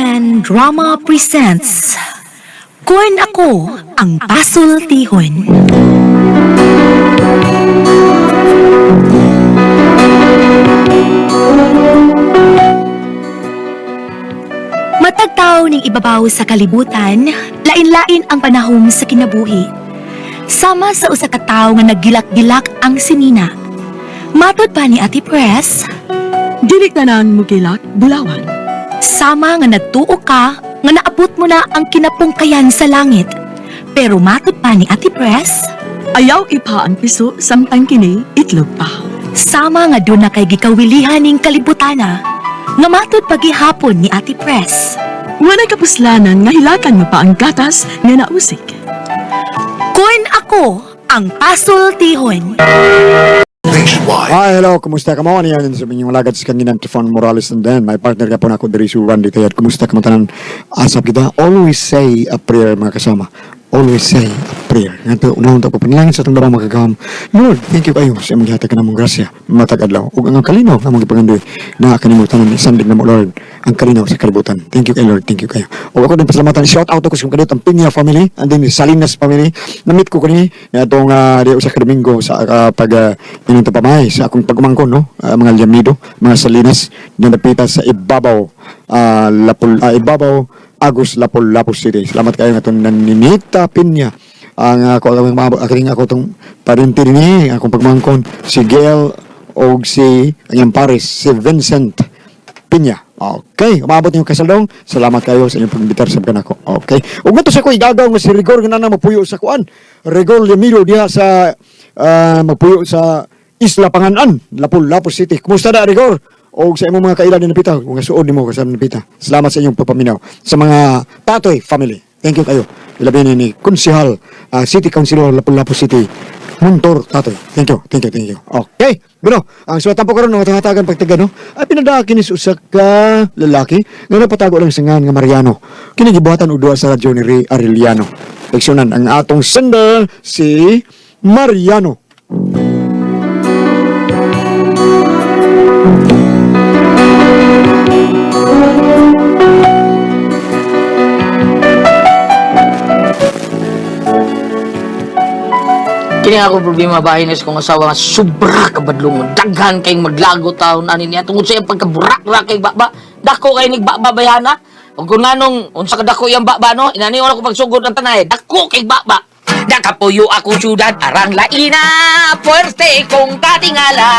RMN Drama Presents Kun Ako Ang Pasultihon. Matagtaw ning ibabaw sa kalibutan, lain-lain ang panahom sa kinabuhi. Sama sa usa ka tawo nga naggilak-gilak ang sinina. Matod pa ni Ate Press, Dili tanan mo gilak, bulawan. sama nga nagtuo ka nga naabot mo na ang kinapungkayan sa langit. Pero matod pa ni Ate Press, Ayaw ipa ang piso samtang kini itlog pa. sama nga doon na kay gikawilihan ning kalibutana, nga matod pagihapon ni Ate Press. Walay kapuslanan nga hilakan mo pa ang gatas nga nausik. Kun ako ang pasultihon. Nationwide. Hi, hello, kumusta ka mo? Ano yan sa inyong lagad sa kanginan, Trifon Morales, and then my partner ka po na ako diri si Randy Tayad. Kumusta ka mo tanan? Asap kita. Always say a prayer, mga kasama. Always say a prayer. Nga to, unahon ta ko panalangin sa atong darang makagahom. Lord, thank you kayo sa imong gihatag ka namong grasya. Matag adlaw. Ug ang kalinaw nga among gipangandoy na kanimo tanan isandig namo, Lord, ang kalinaw sa kalibutan. Thank you kay Lord, thank you kayo. Ug ako din pasalamatan, shout out ako sa kadiyot ang Pinya family and then Salinas family. Na-meet ko kani atong di usa ka Domingo sa pag inong pamay sa akong pagumangkon, no. Mga Liamido, mga Salinas na napita sa Ibabaw, Lapol, Ibabaw Agus Lapol Lapu City. Salamat kayo nga itong naninita Pinya. Ang ako ang mga aking ako tong parente ni akong pagmangkon si Gail og si ang iyang pares si Vincent Pinya. Okay, umabot niyo kasaldong. Salamat kayo sa inyong pagbitar sa kanako. Okay. Ug ngadto sa ko igagaw nga si Rigor nga nana mapuyo sa kuan. Rigor Lemiro diha sa mapuyo sa Isla Panganan, Lapu-Lapu City. Kumusta na, Rigor? O sa imong mga kaila ni Napita, mga suod nimo kasama Napita. Salamat sa inyong pagpaminaw sa mga Tatoy family. Thank you kayo. Ilabi ni Konsihal, City Councilor Lapu-Lapu City, Muntor Tatoy. Thank you, thank you, thank you. Okay. Bueno, ang suwatan po karon nga hatagan pagtiga, no. Ay pinadakin ni usa ka lalaki nga napatago lang sa ngan nga Mariano. Kini gibuhatan og duha sa radyo ni Ray Arellano. Leksyonan ang atong sender si Mariano. Kini ako problema bahin is kung asawa nga sobra ka badlongon. Daghan kay maglago taon ani niya tungod sa iyang pagkaburak-rak kay baba. Dako kay nig baba bayana. Ug kung nganong unsa ka dako iyang baba, no, inani wala ko pagsugod ng tanay. Dako kay baba. Nakapuyo ako syudad arang laina, puwerte kong tatingala.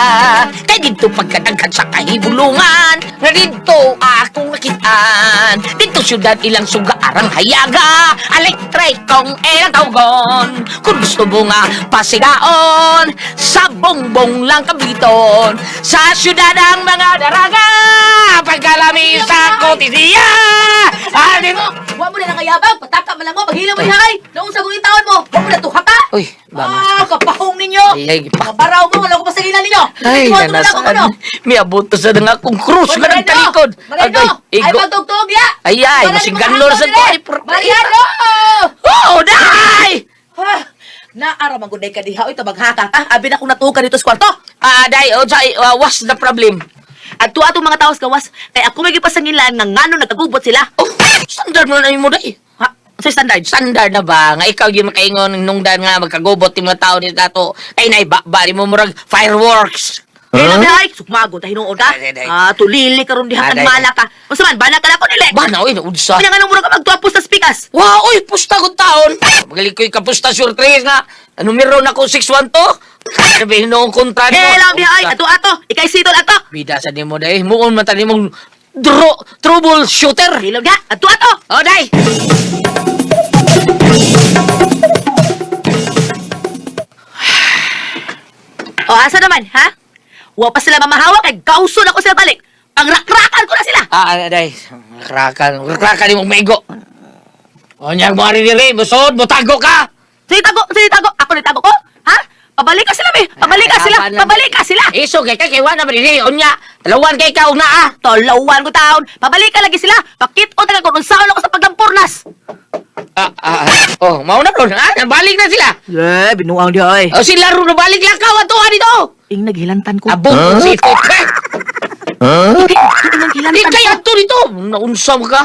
Kay dito pagkadaghan sa kahibulungan, nga dito akong nakitaan. Dito syudad ilang suga arang hayaga, electric kong ilang tawgon. Kung gusto mo nga pasigaon, sa bongbong lang kabiton. Sa syudad ang mga daraga, pagkalami sa kotisiya. Alin mo? Wa mo na nangayabang, pataka man lang mo, paghila mo diha ay. Naunsa kong taon mo, wa mo na tuha ka. Uy, bangas. Ah, kapahong ninyo. Ay, ay, pa- Mabaraw mo, wala ko pasagilan ninyo. Ay, Ituwa tulad ako nanasaan. ano. Miabot sa nga akong krus Hoy, nga Mariano! nagtalikod. Mariano! Agay, Ay, igo. magtugtog ya! Ay, ay, Wala ni masiganlor mga sa hanggaw to. Ay, dire. Mariano! Oh, day! Ah, Naara man gud ka diha oy tabaghaka ka. Abi na kung natuog ka dito sa kwarto. Ah, day, oh, say, what's the problem? Adto atong mga taos gawas kay ako may gipasangilan nga ngano nagkagubot sila. Oh, standard mo na mo, day. Ha? Sa standard. Standard na ba? Nga ikaw yung makaingon nungdan nga magkagubot yung mga tao nito ato. Kay na iba, bari mo murag fireworks. Huh? Kailan ay sukmago ta hinuon ka. Ay, ay, ay. Ah, tulili karon diha Ay, kan ay, mala ka. Unsa man bana ka na ko nili. Ba na, oy, naudsa. Kaya nga nung murag ka magtuapos sa spikas. Wow, oy, pusta kong taon. Magaling ko'y kapusta surprise nga. Numero na ko 612. Sabi noong kontra nimo. Eh, lang diha ay ato ato. Ikay sitol ato. Bida sa nimo day. Muon man tani mong trouble shooter. Hilom diha ato ato. Oh, day. O asa naman, ha? Wa pa sila mamahawa kay gauson ako sila balik. Pangrakrakan ko na sila. Ah, ah, day. Rakan, rakan nimo maigo. O nya mo ari diri, busod, mutago ka. Sige tago, sige tago. Ako ni tago ko. Ha? Pabalik ka sila, be. Pabalik ka sila. Pabalik ka sila. Iso kay kay wa na diri unya. Talawan kay ka og naa. Tolawan ko taon. Pabalik ka lagi sila. Pakit o taga kung unsaon ako sa paglampurnas. Ah, ah, ah. Oh, mao na ron. Ah, nabalik na sila. Eh, binuang diha ay. O sila ron nabalik lang ka ato dito. Ing naghilantan ko. Abong huh? Si Huh? Ing Di naghilantan kay ko. ato dito. Naunsa mo ka?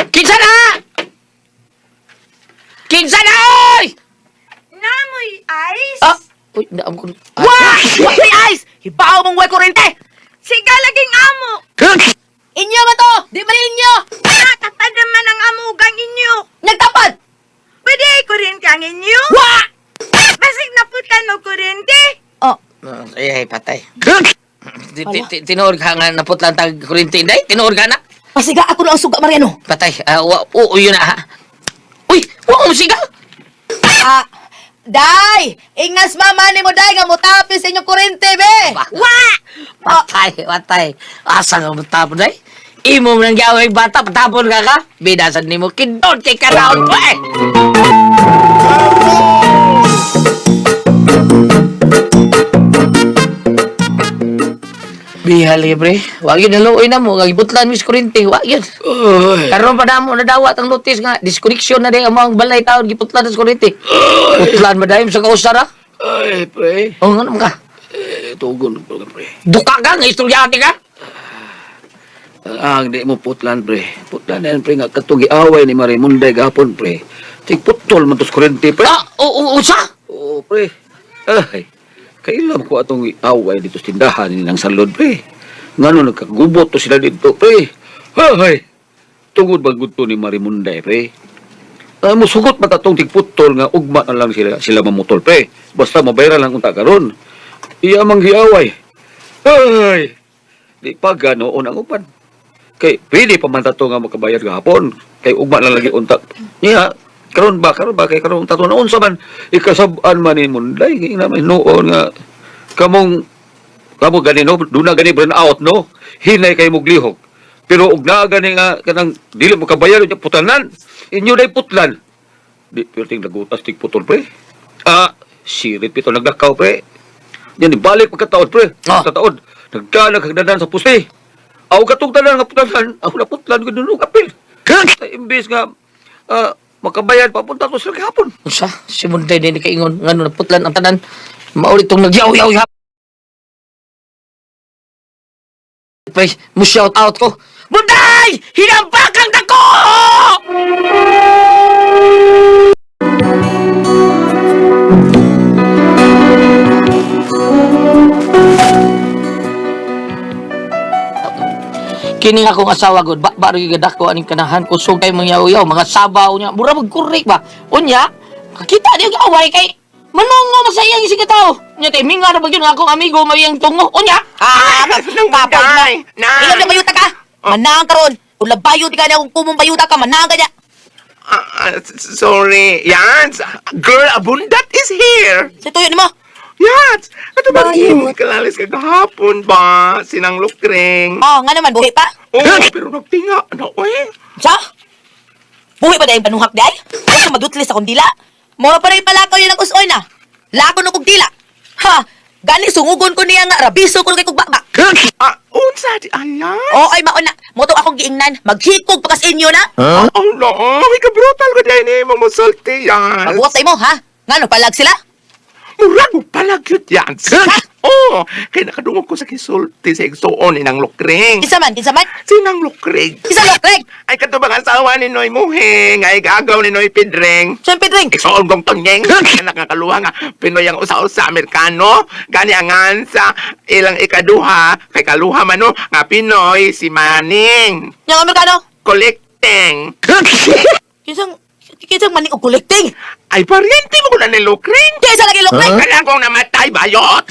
Kinsa na? Kinsa na, oy? Namoy ice? Ah, uy, naam ko. Ah, Wa! Way ice! Hibaw mong way kurente! Siga laging amo! Inyo ba to? Di ba inyo? Nakatapad naman ang amugang inyo! Nagtapad! Pwede ay kurente ang inyo? Wa! Basig naputan og kurente! Oh, Ay, ay, patay. Tinuod ka nga naputlan tag kurinti, inday? Tinuod ka na? pasiga ako na ang suga, Mariano. Patay. Ah, wa, oo, yun na, ha? Uy, wa mo siga. Ah, Day! Ingas mama ni mo, Day, nga mutapis sa inyong kurente, be! Wa! Patay, patay. Asa nga mo tapon, day? Imo mo nang gawin bata, patapon ka ka? Bidasan nimo kindon kay karaon pa eh. Biha libre. Wag yun haluoy na mo. Gagibutlan mis kurinti. Wag yun. Karon pa na mo nadawat ang notice nga disconnection na day ang mga balay taon giputlan sa kurinti. Putlan ba dayon sa kausara? Ay, pre. Oh, ngano man ka? Eh, tugon ko pre. Duka ka nga istudyante ka? Ang di mo putlan, pre. Putlan na yan, pre. Nga katong giaway ni Marimunday gahapon, pre. Tig putol man tos kurente, pre. Ah, o usa? Oo, pre. Ay, kailan ko atong away dito sa tindahan ni ng salod, pre. Ngano nagkagubot to sila dito, pre. Ay, tungod ba gud to ni Marimunday, pre? Ah, musugot ba tatong tigputol nga ugma na lang sila sila mamutol, pre. Basta mabayran lang unta karon. Iya mang giaway. Ay, di pa ganoon ang upan. Kay pwede pa man tato nga makabayad gahapon. Kay ugma na lagi unta. Niya, karon ba kay karon tato na unsa man ikasab-an man ni Munday kay na may noon nga kamong kamo gani no duna gani burn out no hinay kay moglihok pero og naa gani nga kanang dili mo kabayad unya putanan inyo day putlan di perting nagutas tig putol pre ah sirit pito naglakaw pre yan balik pagkataon pre Ah. sa taon nagdala kagdadan sa pusti aw katong tanan nga putlan aw naputlan gud no kapil imbes nga ah, makabayad papunta ko sila gihapon. Unsa? Si Munday din kaingon ngano naputlan ang tanan. Mauli tong nagyaw-yaw yaw. Pre, mo shout out ko. Munday! Hinampakang dako! Kini nga akong asawa gud, ba ba gyud dako aning kanahan kusog kay mga yaw-yaw, mga sabaw niya, mura magkurik ba. Unya, kakita niya og away kay manungo masayang isig ka tao. Nya kay minga ra ba gyud nga akong amigo mayang tungo. Unya, Ah, Kapag na. Ikaw na bayuta ka! Manang karon! Kung labayo di ka na kung kumong bayuta ka, manang ka niya! Ah, sorry. Yan. Girl, Abundat is here. Sa tuyo nimo! Yan. Ato ba imong kalalis kagahapon ba? Sinang lukring. Oh, nga naman, buhi pa! Oh, pero nagtinga. Ano, eh? Sa? Buhi pa dahil panuhak di ay? Ay, ka magutlis akong dila. Mura pa rin palakaw yun ang usoy na. Lako no kog dila. Ha! Gani sungugon ko niya nga, rabiso ko kay kog baba. Ah, unsa di ayan? Oo, ay mauna. Moto akong giingnan. Maghikog pa kas inyo na. Oh, no. May kabrutal ko dahil ni mo musulti yan. Mabuhat sa imo, ha? Ngano, palag sila? Murag mo palagyot yan. Oh, kay nakadungog ko sa kisulti sa igsuon ni nang lukring. Kinsa man, kinsa man? Sinang lukring? Kinsa lokreng? Ay katubang asawa ni Noy Muhing, ay gagaw ni Noy Pedring. Siyempre, drink. Igsuon kong tonyeng, anak nga kaluha nga Pinoy ang usa-usa Amerikano, gani angan sa ilang ikaduha, kay kaluha man no, nga Pinoy si Maning. Yang Amerikano? Collecting. Kinsang, kinsang maning og collecting? Ay, paryente mo ko na ni Lukring. Kinsa lagi lokreng? Kanang kong namatay, bayot.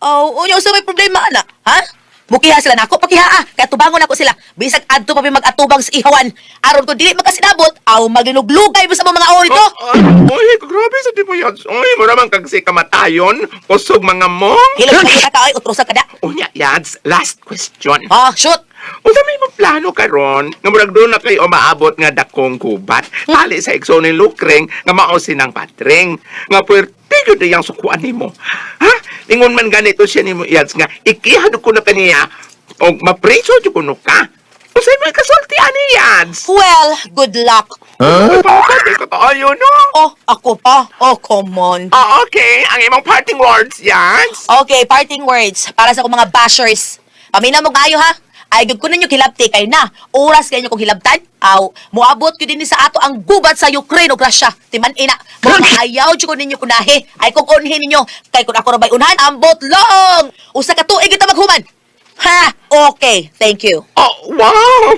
Oh, unya usa may problema ana, ha? Mukiha sila nako, pakiha ah. Kaya tubangon ako sila. Bisag adto pa mi mag-atubang sa ihawan. Aron ko dili makasinabot, aw maglinuglugay mo sa mga ori to. Oh, oh, Uy, grabe sa di mo yan. Uy, mura man kag si kamatayon, kusog mga mong. Hilom ka ka ay utrosa ka da. Unya, Yads, last question. Ah, shoot. Unsa may mo plano karon nga murag doon na kayo umaabot nga dakong gubat tali sa igsoon ni Lukreng nga mao sinang patring nga puwerte gyud iyang sukuan nimo ha ingon man ganito siya nimo Yads nga ikihad ko na kaniya og mapreso jud kuno ka. Unsay may kasulti ani Yads? Well, good luck. Huh? Ay, kaayo no. Oh, ako pa. Oh, come on. Ah, okay, ang imong parting words, Yads. Okay, parting words para sa akong mga bashers. Paminaw mo kayo ha. Ay gud ko ninyo kilabti kay na. Oras kayo kong hilabtan. Aw, moabot gyud dinhi sa ato ang gubat sa Ukraine ug Russia. Timan ina, mo ayaw jud ko ninyo kunahi. Ay kung unhin ninyo kay kun ako ra bay unhan ambot long. Usa ka tuig kita maghuman. Ha, okay. Thank you. Oh, wow!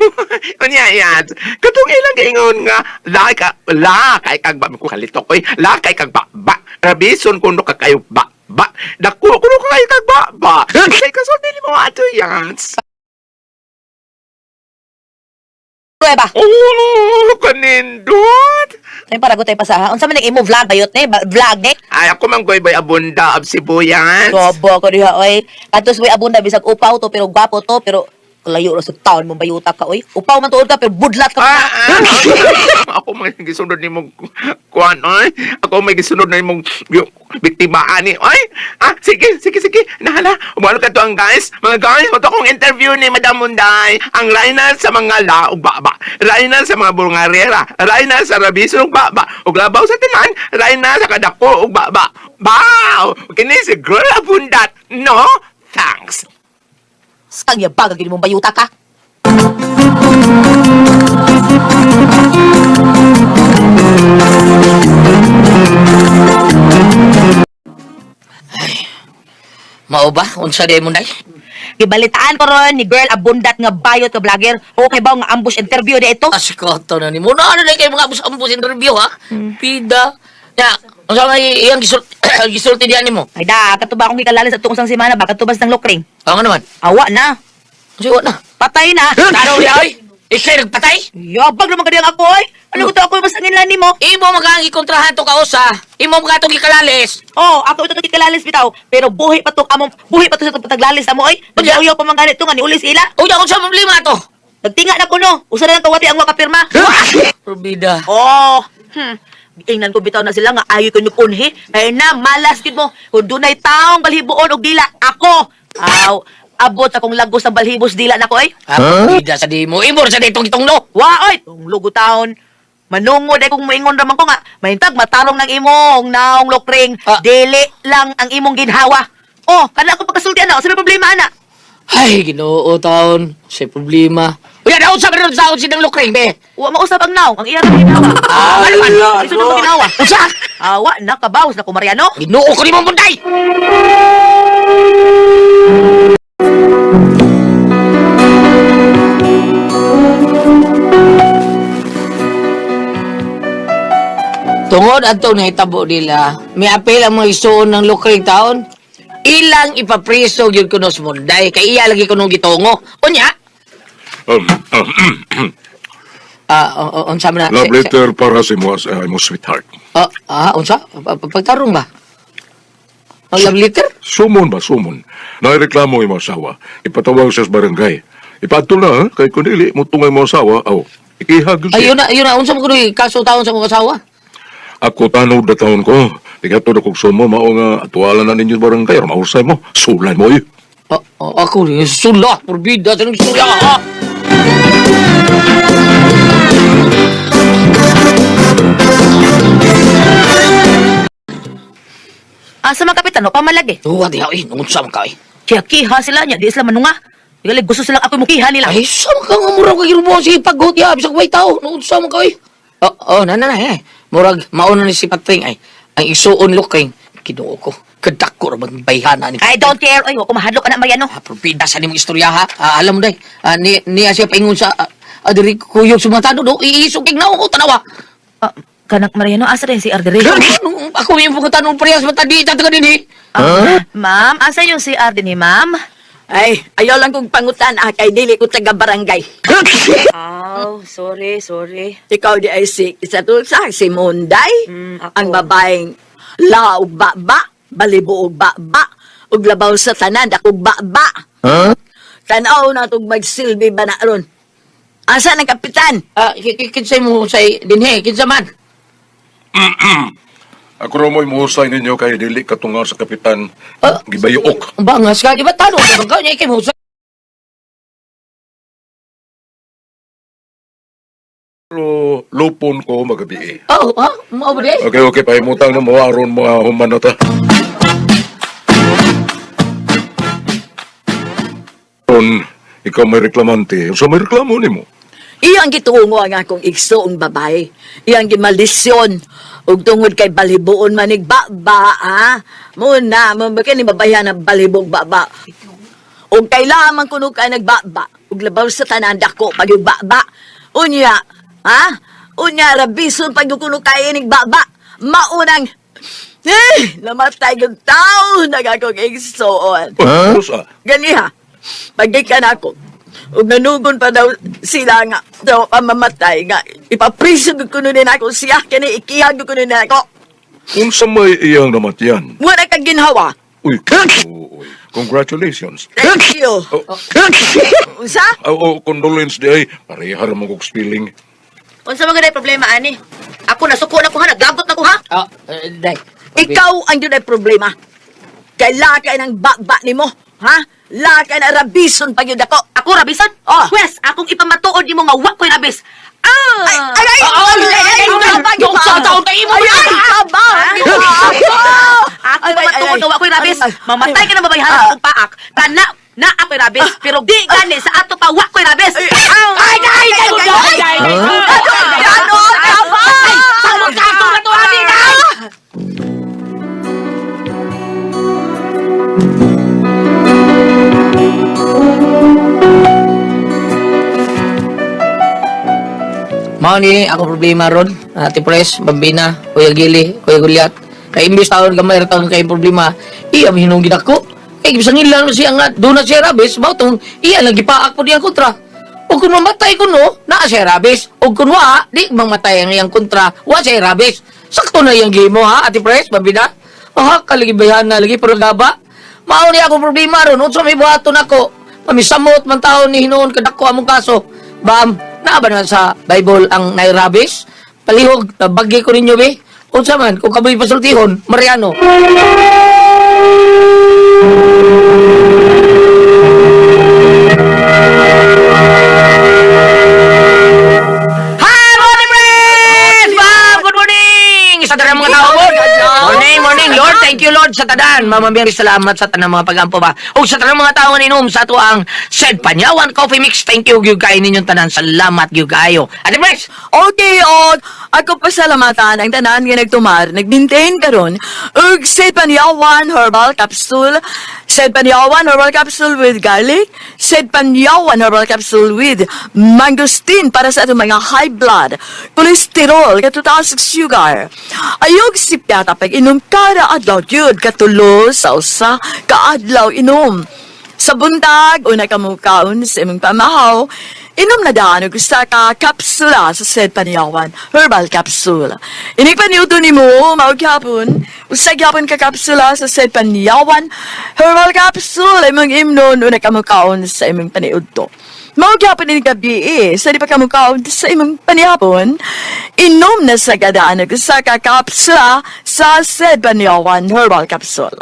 Unya yan. Katong ilang gaingon nga, la ka, la kay kag ba, ko kalito koy, la kay kag ba, ba. Rabison kuno ka kayo ba, ba. Dako kuno ka kayo kag ba, ba. Kay kasulti nimo ato yans. Prueba. Oh, kanindot. Tayo para tayo pa sa ha. Unsa man ang imo vlog bayot ni? Vlog ni? Ay, ako man goy boy abunda ab sibuyas. Bobo ko diha oy. Katos way abunda bisag upaw to pero gwapo to pero layo ra sa taon mo bayuta ka oy. Upaw man tuod ka pero budlat ka. Ah, ah, ako may gisunod nimong kuan oy. Ako may gisunod na nimong biktima ani oy. Ah, sige, sige, sige. Nahala. Umano ka to ang guys. Mga guys, ito akong interview ni Madam Munday. Ang rayna sa mga laog baba. Rayna sa mga bungarera. Rayna sa rabison ug baba. Ug labaw sa tinan, rayna sa kadako ug baba. Bow! Kini si Girl Abundat. No, thanks. Sang yabag gid mong bayuta ka. Mao ba? Unsa di mo day? Gibalitaan ko ron ni girl abundat nga bayot ka vlogger. Okay ba nga ambush interview di ito? Asikoto na ni mo. Na ano na kayo mga abos-ambos interview ha? Pida. Ya, unsa may iyang gisulti gisulti diyan nimo? Ay da, kato ba akong gikalalis at tungkol sang semana ba katubas ng lokring? Ang ano man? Awa na. Unsa wa na? Patay na. Tanaw niya oy. Ikay nagpatay? Yabag naman kadiyang ako oy. Ano ko to ako mas angin nimo? Imo mga ang ikontrahan to kausa. Imo mga itong gikalalis. Oh, ako ito kikalalis bitaw, pero buhi pa tong among buhi pa to sa itong pataglalis amo oy. Nagyaw pa man ganit to nga ni ulis ila. Unya unsa problema to? Nagtinga na kuno. Usa na lang kawati ang wakapirma. Probida. Oh. Ingnan ko bitaw na sila nga ayo ko unhi. Ay na malas gid mo. Kung dunay taong balhiboon og dila ako. Aw, abot akong lagos ang balhibos dila nako oy. Ah, probida sa di mo. Imo sa ditong gitunglo. Wa oy, tong lugo taon. Manungod ay kung moingon raman ko nga, mahintag matarong ng imong naong lokring, Ah. dili lang ang imong ginhawa. Oh, kana ako pagkasulti ana, sa may problema ana. Ay, Ginoo taon. Sa problema. Unya daw sa karon sa sinang lukring be. Wa mausap ang naong, ang iya ra ginawa. Ah, ano man? Iso na ginawa. Unsa? Awa na kabaws na ko Mariano. Ginoo ko nimo munday. Tungod adto nahitabo nila, miapil ang mga isuon ng lukring taon. Ilang ipapriso gyud kuno sa Munday kay iya lagi kuno gitungo. Unya, unsa man na? Love letter para sa imo, sa imo sweetheart. Unsa? Pagtarong ba? Ang love letter? Sumon ba, sumon. Naireklamo imo asawa. Ipatawag siya sa barangay. Ipadto na, ha? Kay kung dili, mutungay mo asawa, aw, ikihag yun siya. Ayun na, ayun na. Unsa man kuno kaso taon sa mga asawa? Ako tanod na taon ko. Tigato na kong sumo, mao nga atualan na ninyo sa barangay. Aron mausay mo, sulay mo eh. Ako rin, sula, porbida, sa sula, ha? Asa man kapitan no pamalagi. Tuwa diha, eh, unsa man ka, eh. Kaya kiha sila niya, di sila manunga. Gali gusto silang ako mukiha nila. Ay, sa man ka nga murag kay girubo si paggot ya, bisag way tao, unsa man ka, eh. Oh, oh, na, na, na, eh. Murag, mauna ni si Patring, ay, ang isuon looking, Kinoo ko, kadako ra bang bayhana ni I don't care. Oy, wa ko mahadlok ana Mariano. Ah, porbida sa nimong istorya, ha? Ah, alam mo, day, ni, niya siya paingon sa, diri kuyog sumatano, do, iisog kay naong ko, tanawa. Ah, kanang Mariano asa rin si Ardere? Ano, ako yung pagkatanong parehas, mata di, tataga din, eh. Ah, ma'am, asa yung CR din ni ma'am? Ay, ayaw lang kong pangutan ah, kay dili ko taga barangay. Oh, sorry, sorry. Ikaw di ay si isa to sa si Monday. Mm, ako. Ang babaeng laog baba, balibo og baba, ug labaw sa tanan dakog baba. Huh? Tanaw na tog magsilbi ba na ron? Asa ng kapitan? Ah, kinsay mo say dinhi, kinsa man. Ako ra mo'y muhusay ninyo kay dili katunga sa kapitan. Ah. Gibayok. Ang bangas ka, di ba tanong ka ka niya kay mo sa Pero lupon ko magabi eh. Oh, ha? Mao ba di? Okay, okay, pahimutang na mo aron mga human na ta. Ron, Ikaw may reklamante. Unsa may reklamo nimo? Iyang gituongo ang akong igsoong babae. Iyang gimalisyon. Ug tungod kay balibuon manig ba ha? Muna, mo ba kini babayan ang balibog ba. Ug kailangan man kuno kay nagbaba. Ug labaw sa tanan dako pag yung ba. Unya, ha? Unya rabison pag yung kuno kay inig ba. Maunang eh, namatay yung tao nagakong igsoon. Huh? Unsa? Ganiha, pagikan ako. Ug nanugon pa daw sila nga daw pamamatay nga ipapriso gud kuno din ako siya kini ikihag gud kuno din ako. Unsa may iyang namatyan? Wala kag ginhawa. Uy, uy, congratulations. Thank you. Oh, Unsa? oh, oh, condolence di ay. Pareha ra mo kog spelling. Unsa man gud ay problema ani? Ako nasuko na ko ha, naglagot na ko ha. Ah, eh, day. Ikaw ang dunay problema. Kay lakay ng baba nimo, ha? Lakay na rabison pag yun ako. Ako rabison? Oh. Pwes, akong ipamatuod nimo nga wa ko'y rabis. Ah! Ay, ay, ay, ay, ay, ay, ay, ay, Yung sa taon kay imo, ay, ay, aba, Ako Ay, ay, pamatuod ay, nga wa ko'y rabis. ay, ay, Mamatay ka na babayhan ah. akong paak. Kana na ako'y rabis, pero di gani sa ato pa wa ko'y rabis. Ay, ay, ay, ay, ay, ay, ay, ano, aba! Samot ka ato na to, ani, day! Mao ni ako problema ron, Ate Pres, Bambina, Kuya Gili, Kuya Gulyat. Kay imbis taon gamay ra taon kay problema, iya hinong gidako. Kay bisan nila siya nga doon na siya rabis, mao tong iya lang gipaak po diyang kontra. O kung mamatay ko no, naa siya rabis. O kung wa, di mamatay ang iyang kontra, wa siya rabis. Sakto na iyang gimo ha, Ate Pres, Bambina. Aha, kaligibayan na lagi pero gaba. Mao ni ako problema ron, unsa may buhaton ako? Mamisamot man taon ni hinuon kadako among kaso. Bam, naa ba na sa Bible ang nairabis? Palihog, nabagi ko ninyo be. Unsa man, kung kamoy pasultihon, Mariano. Hi, morning, friends! Bam, good morning! Sa tanan mga tao po. Morning, morning. Lord, thank you, Lord, sa tanan. Mama Mary, salamat sa tanan mga pagampo ba. O sa tanan mga tao nga ninom sa ato ang Sed Panyawan Coffee Mix. Thank you, gyud kayo ninyong tanan. Salamat, gyud kayo. Ate Pres! Okay, og ako pasalamatan ang tanan nga nagtumar, nagmaintain karon og Sedpanyawan Herbal Capsule, Sedpanyawan Herbal Capsule with garlic, Sedpanyawan Herbal Capsule with mangosteen para sa atong mga high blood, cholesterol, katutaas sugar. Ayog sipyata pag inom kada adlaw gyud katulo sa usa ka adlaw inom. Sa buntag, una ka mukaon sa imong pamahaw, inom na daan og usa ka kapsula sa said paniyawan, herbal capsule. Inig paniuto nimo, mao gyapon, usa gyapon ka kapsula sa said paniyawan, herbal capsule imong imnon una ka mukaon sa imong paniudto. Mao gyapon ini gabi eh, sa di pa ka mukaon sa imong panihapon, inom na sa gadaan og usa ka kapsula sa said paniyawan herbal capsule.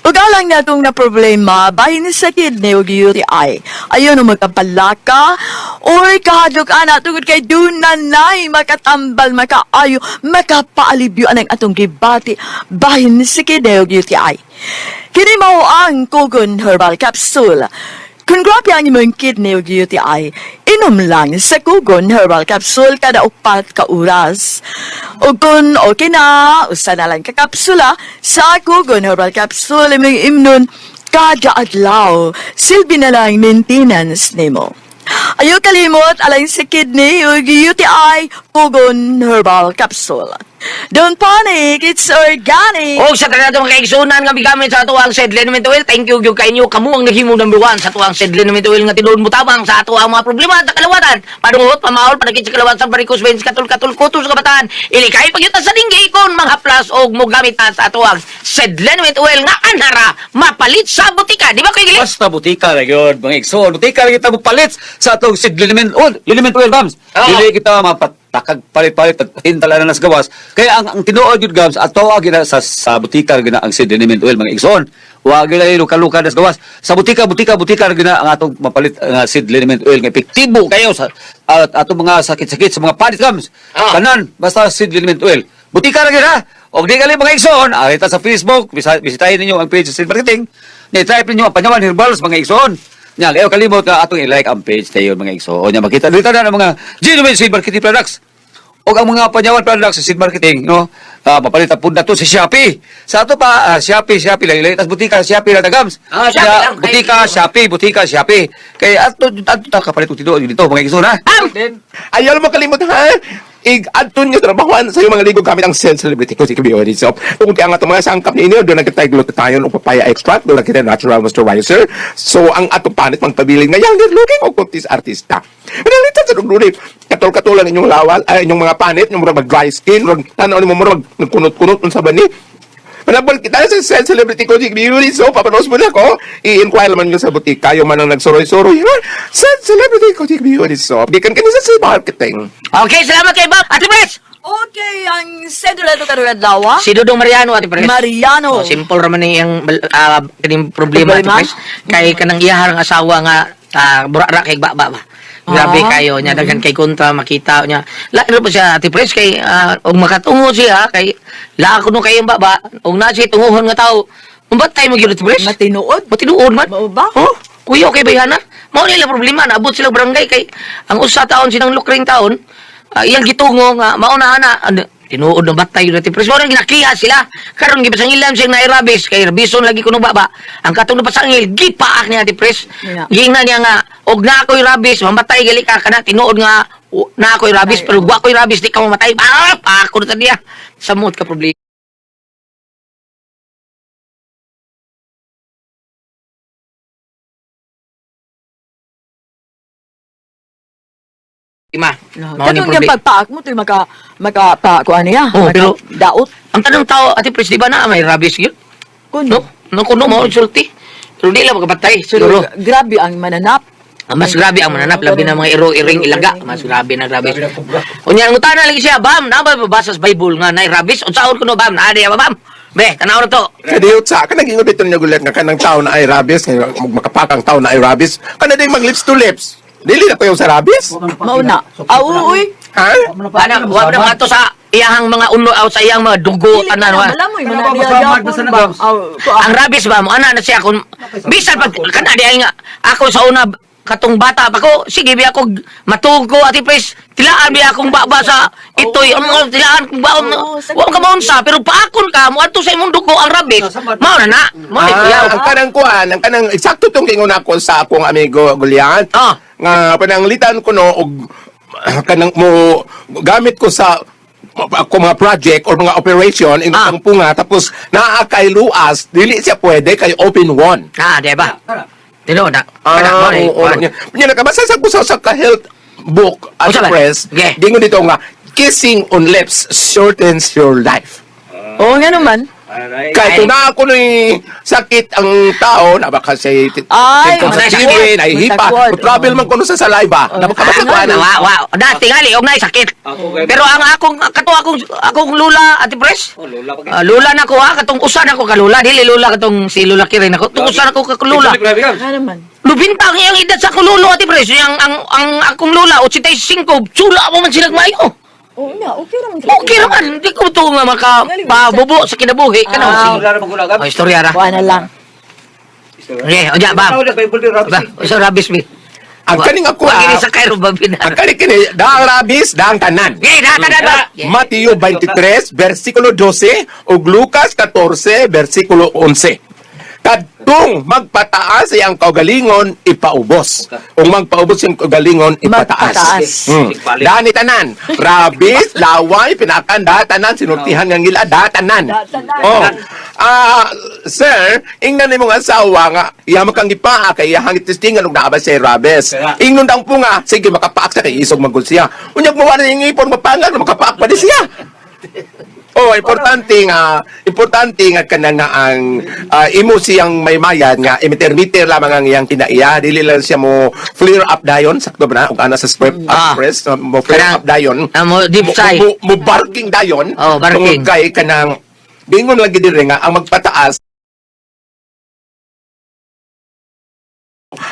Ug alang natong na problema, bahin sa kidney ug UTI. Ayon ang magkapalaka or kahadlok ana tungod kay dunanay makatambal, makaayo, makapaalibyo anang atong gibati bahin sa kidney ug UTI. Kini mao ang Kogon Herbal Capsule. Kung grabe ang imong kidney ug UTI, inom lang sa Kugon Herbal Capsule kada 4 ka oras. Ug kung okay na, usa na lang ka kapsula sa Kugon Herbal Capsule imong imnon kada adlaw. Silbi na lang maintenance nimo. Ayaw kalimot alang sa kidney ug UTI Kugon Herbal Capsule. Don't panic, it's organic. O sa tanan atong kaigsunan nga migamit sa ato ang Sed Liniment Oil. Thank you gyud kainyo kamo ang naghimong number 1 sa ato ang Sed Liniment Oil nga tinuod mo tabang sa ato ang mga problema sa kalawatan. Padungot, pamahol, panakit sa kalawatan sa varicose veins, katul-katul, kuto sa kabataan. Ilikay pagyutan sa dinggi kon mga plus og mo gamit ta sa ato ang Sed Liniment Oil nga anara mapalit sa butika. Di ba kuy Gili? Basta butika ra gyud, mga igsoon. Butika ra kita mopalit sa atong sid liniment oil, liniment oil gams. Oo. Dili kita mapatakag palit-palit tagpahintala na sa gawas. Kaya ang tinuod gyud gams ato ang gina sa butika ra gyud na ang sid liniment oil mga igsoon. Wa gyud ay luka-luka na sa gawas. Sa butika, butika, butika ra gyud na ang atong mapalit nga sid liniment oil nga epektibo kayo sa at atong mga sakit-sakit sa mga palit gams. Oo. Tanan basta sid liniment oil. Butika ra gyud ha. Og di gali mga igsoon, arita sa Facebook, bisitahin ninyo ang page sa Sid Marketing. Ni-type ninyo ang Panyawan Herbals mga igsoon. Nya, kayo kalimot ka atong i-like ang page tayo mga igso. O nya makita dito na ang mga genuine seed marketing products. O ang mga panyawan products sa seed marketing, no? Mapalit ang punda to sa Shopee. Sa ato pa, Shopee, Shopee lang. Ilay, tas butika, Shopee lang tagams. Ah, Shopee Nya, lang. Butika, Shopee, butika, Shopee. Kay ato ato ta kapalit og tinuod dito mga igso na. Then, Ayaw mo kalimot ha. Ig-adto niyo trabahuan sa iyong mga ligo gamit ang Cell Celebrity ko si Kibiori. So, kung ang atong mga sangkap ninyo, doon nagkatay glutathione o papaya extract, doon nagkatay natural moisturizer. So, ang atong panit pangpabiling nga younger looking o kuntis artista. Manalitan sa dugduli. Katol-katolan inyong lawal, ay, inyong mga panit, inyong murag mag-dry skin, murag tanaw nimo murag nagkunot-kunot unsa ba ni. Manabol kita sa Cell Celebrity ko, Beauty. So, papanos mo na ko. I-inquire man nyo sa butika, yung man ang nagsuroy-suroy. Ha? Cell Celebrity ko, Beauty. So, gikan kini sa sa marketing. Okay, salamat kay Bob. Ate Pres! Okay, ang sentro na ito karong adlaw. Si Dudong Mariano, Ate Pres. Mariano. Oh, simple raman ni ang kining problema, Ate Problema? Pres. Kay kanang iyahar ang asawa nga burak-rak kay baba ba. Grabe kayo niya daghan kay kontra makita niya. Lain ra po siya Ate Pres kay og makatungo siya kay laa kuno kay ang baba og na siya tunguhon nga tao. Umbatay mo gyud Ate Pres. Matinuod. Matinuod man. Mao ba? Oh, kuya okay ba yana? Mao nila problema naabot sila barangay kay ang usa taon sinang lukring taon iyang gitungo nga mao na ana ano, tinuod na batay yun natin. Pero mao nang ginakiha sila. Karon gipasangilan siyang nairabis kay rabison lagi kuno baba. Ang katong napasangil gipaak niya ati pres. Yeah. Giingnan niya nga og na ako'y rabis mamatay gali ka kana tinuod nga na ako'y rabis pero wa ko'y rabis di ka mamatay. Ah, paako na ta niya. Samot ka problema. Ma, No. mao ni Katong yung problema. pagpaak mo, ito'y maka, maka, pa, kuan niya. Oh, maka, pero- daot. Ang tanong tao, Ate Pres, di ba na may rabies yun? Kuno. No? No, kuno mo sulti. Pero di lang makapatay. Pero Siguro. grabe ang mananap. Ang mas grabe ang mananap, labi na mga iro-iring ilaga. Mas grabe na grabe. Unya, ang utana lagi siya, bam, na ba babasa sa Bible nga na rabies? Unsaon kuno bam, naa diya ba, bam? Be, tanaw na to. Kadiyot sa kanang ingon dito niya gulat nga kanang tao na ay rabies, nga makapakang tao na ay rabies, kana ding mag lips to lips. Dili na ko yung sa rabies. Mauna. Ah, uy. Ha? Ana, wa na mga to sa iyahang mga uno aw sa iyang mga dugo Dili tanan ka wa. na, malamoy, Kana mananap ba, gyapon basta na ba? gams? Aw, kuan. Ang rabies ba mo ana na siya kung bisan pag kana di ay nga ako sa una katong bata pa ko sige bi ako matugo ati pres tilaan bi akong baba sa itoy ang mga tilaan kong baon Oo, sakit. wa ka maunsa pero paakon ka mo adto sa imong dugo ang rabies mao na na mao ni kuya Ah, ang kanang kuan, ang kanang eksakto tong kingon ako sa akong amigo Gulian. Nga pananglitan ko no og kanang mo gamit ko sa ako mga project or mga operation in ang punga tapos naa kay luas dili siya pwede kay open one. Ah, di ba? Tinuod na. Kana mao Ah, ni oo, kuan. oo. Nya nakabasa sa ko sa ka health book at Unsa ba? press. Okay. Dingon dito nga kissing on lips shortens your life. Oo nga naman. Aray. Kahit na ako ni sakit ang tao, na baka say Ay, symptoms sa matasakot. TB, nahihipa, Matasakot, travel oo. man kuno sa saliva. Napakabasa ko Ah, ana. wa wa na tingali og naay sakit. Ako kay- Pero ang akong kato akong akong lula Ate Pres. Oh, lola pa Ah, lula na ko ha, katong usa na ko kalula, dili lula katong si Lula Kirin ako. Katong usa na ko kalula. Grabe ka. Nga naman. Lubinta ang iyang edad sa kululo Ate Pres, yang ang akong lula 85, sula mo man sila maayo. Oo nga, okay naman. Okay naman, hindi ko to nga makapabubo sa kinabuhi kana Ah. sige. Wala naman gulagam. Oh, istorya ra. Kuan na lang. Okay, oja ba. Ba, usa rabies bi. Ang kaning ako Wa gini sa Cairo ba Ang kaning kini daang rabis, daang tanan. Okay, na tanan ba. Mateo 23, versikulo 12 ug Lucas 14, versikulo 11. Kadtong magpataas ay ang kaugalingon ipaubos. Ug magpaubos ang kaugalingon ipataas. Magpataas. Dani tanan, rabis, laway, pinakan, da tanan, sinultihan nga ngila, da tanan. Da tanan. Oh. Ah, sir, ingnan nimong asawa nga iya makang gipaa kay iyahang testingan ug naa ba siya rabes. Ingnon daw po nga, sige makapaak sa kay isog magud siya. Unyag mo wala yung ipon mapangal makapaak pa di siya. Oh, importante nga kana nga ang imo siyang maymayan nga imiter-miter lamang ang iyang kinaiya dili lang siya mo flare up dayon sakto ba na ug ana sa script press mo flare Kanang- up dayon. Mo deep sigh. Mo barking dayon. Oh, barking. Tungod kay kanang bingon lagi diri nga ang magpataas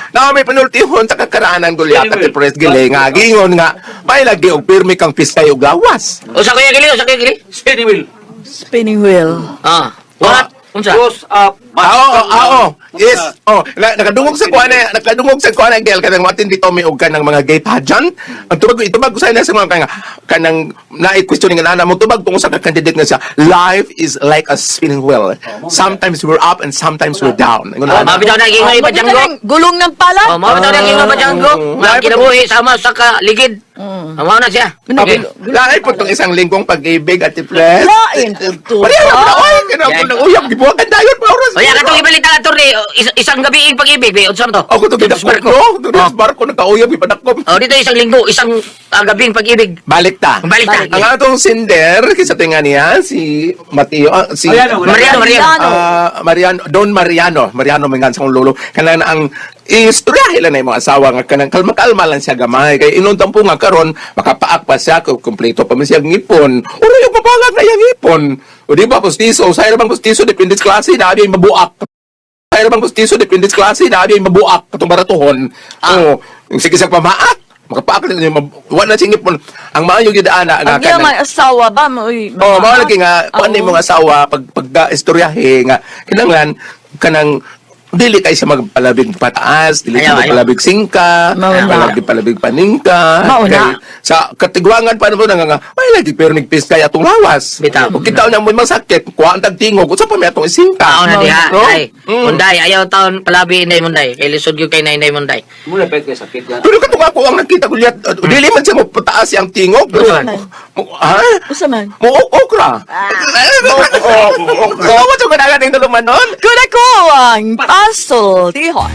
na may panultihon sa kakaraanan gulyat at press gili nga gingon nga may lagi og pirmi kang pistay og lawas. Usa kuya gili, usa kuya gili. Spinning wheel. Spinning wheel. Ah. What? Unsa? Goes up, Oo, oo. Yes. Oh, nakadungog sa kuan na, nakadungog sa kuan na girl kanang matin dito may og kanang mga gay pageant. Ang tubag itubag ko sa sa mga kanang kanang na-question nga nana mo tubag tungkol sa candidate nga siya. Life is like a spinning wheel. Sometimes we're up and sometimes we're down. Ingon Oh, ana. mao bitaw na gingon ni Pajanggo. Gulong ng pala. Oh, mao bitaw na gingon Pajanggo. Nga ang kinabuhi sama sa kaligid. Oh, mao na siya. Okay. Lain po itong isang linggong pag-ibig, Ate Fres. Lain po to. Wala na pala, oy! Kinabot Yan. ng uyab, gibuhagan dayon pa oras. O ya katong ibalita ka attorney, isang gabi ang pag-ibig, be, unsa man to? Ako to Dito sa gidakop barko. ko. Dito sa barko, nagkauyab, ipadakop. Oh, dito isang linggo, isang gabing pag-ibig. Balik ta. Balik ta. Ang atong sinder, kisa tinga niya, si Mateo, si Mariano, Mariano, Mariano. Mariano, Don Mariano, Mariano mangan sa akong lolo. Kanang ang istoryahe lang na yung mga asawa nga kanang kalma-kalma lang siya gamay. Kay inuntang po nga karon makapaak pa siya, kumpleto pa man siya ang ngipon. Uro yung mapangag na yung ngipon. O di ba, pustiso, sa bang pustiso, depende sa klase, na yung mabuak. Kaya bang pustiso, depende sa klase, na yung mabuak, katong baratuhon. O, yung sige sa pamaak, makapaak na yung wala na siya ngipon. Ang maayo gyud ana nga Ang iyang may asawa ba? Uy, Oo, oh, mao lagi nga kuan Oo. ni mga asawa pag pag istoryahe nga kinahanglan kanang dili kay siya magpalabig pataas, dili Ayaw, siya ayaw. magpalabig singka, Mauna. palabig palabig paningka. Mauna. Kay sa katigwangan pa naman nga nga, may lagi pero nagpis kay atong lawas. Bitaw. Ug kita nya mo masakit, kuha ang tagtingog, unsa pa may atong isingka. Mao na diha. No? Ay, Mm. Munday, ayaw taon palabi inday Munday. Kay lisod gyud kay nay Munday. Muna pa kay sakit nga. Pero katong ako ang nakita ko liat, dili man siya mo pataas ang tingog. Pero, Usa man. ha? Usa man. Mo okra. Mo okra. Mo okra. Mo Kuna ko ang Puzzle Tihon.